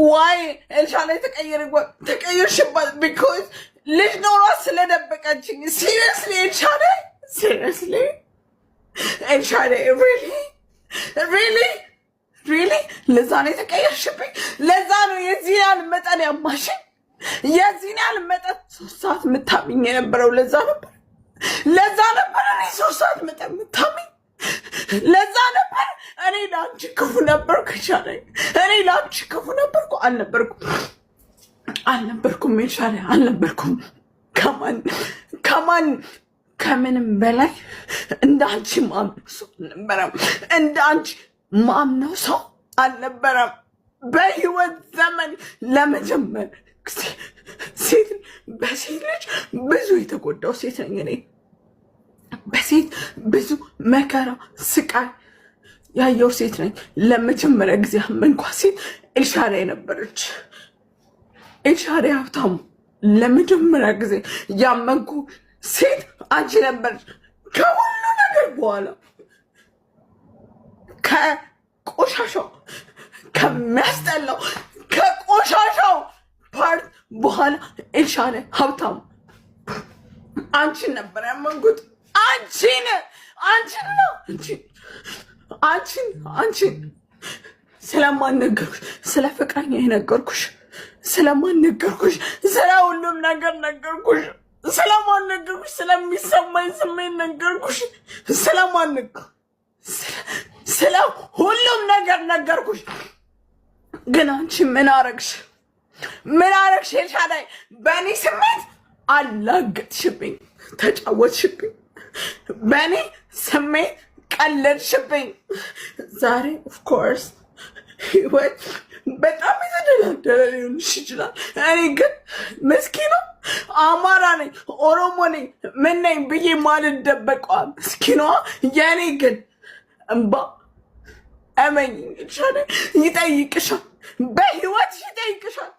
Why ኤልሻዳይ ተቀየር ተቀየርሽባት? Because ልጅ ኖሯት ስለደበቀችኝ። Seriously ኤልሻዳይ፣ seriously ኤልሻዳይ፣ really, really, really ለዛ ነው የተቀየርሽብኝ። ለዛ ነው የዚህን ያህል መጠን ያማሽኝ። የዚህን ያህል መጠን 3 ሰዓት የምታምኝ የነበረው ለዛ ነበር። ለዛ ነበር እኔ 3 ሰዓት መጠን የምታምኝ፣ ለዛ ነበር። እኔ ለአንቺ ክፉ ነበርኩ። ይቻለኝ እኔ ለአንቺ ክፉ ነበርኩ። አልነበርኩም፣ አልነበርኩም፣ ኤልሻዳይ አልነበርኩም። ከማን ከማን ከምንም በላይ እንደ አንቺ ማምነው ሰው አልነበረም። እንደ አንቺ ማምነው ሰው አልነበረም። በህይወት ዘመን ለመጀመር ጊዜ ሴት በሴት ልጅ ብዙ የተጎዳው ሴት ነኝ እኔ። በሴት ብዙ መከራ ስቃይ ያየው ሴት ነኝ። ለመጀመሪያ ጊዜ ያመንኳት ሴት ኤልሻዳይ ነበረች። ኤልሻዳይ ሀብታሙ፣ ለመጀመሪያ ጊዜ ያመንኩ ሴት አንቺ ነበረች። ከሁሉ ነገር በኋላ፣ ከቆሻሻው፣ ከሚያስጠላው፣ ከቆሻሻው part በኋላ ኤልሻዳይ ሀብታሙ አንቺን ነበር ያመንኩት። አንቺን፣ አንቺን ነው፣ አንቺን፣ አንቺን፣ አንቺን። ስለማን ነገርኩሽ? ስለ ፍቅረኛ የነገርኩሽ ስለማን ነገርኩሽ? ስለ ሁሉም ነገር ነገርኩሽ። ስለማን ነገርኩሽ? ስለሚሰማኝ ስሜት ነገርኩሽ። ስለማን ነገርኩሽ? ስለ ሁሉም ነገር ነገርኩሽ። ግን አንቺ ምን አረግሽ? ምን አረግሽ? ኤልሻዳይ፣ በእኔ ስሜት አላገጥሽብኝ፣ ተጫወትሽብኝ። በእኔ ስሜት ቀለድሽብኝ። ዛሬ of course ህይወት በጣም የተደላደለ ሊሆንሽ ይችላል። እኔ ግን ምስኪኗ አማራ ነኝ፣ ኦሮሞ ነኝ፣ ምን ነኝ ብዬ ማልደበቀዋ ምስኪኗ የእኔ ግን እምባ እመኝ ይጠይቅሻል፣ በህይወት ይጠይቅሻል።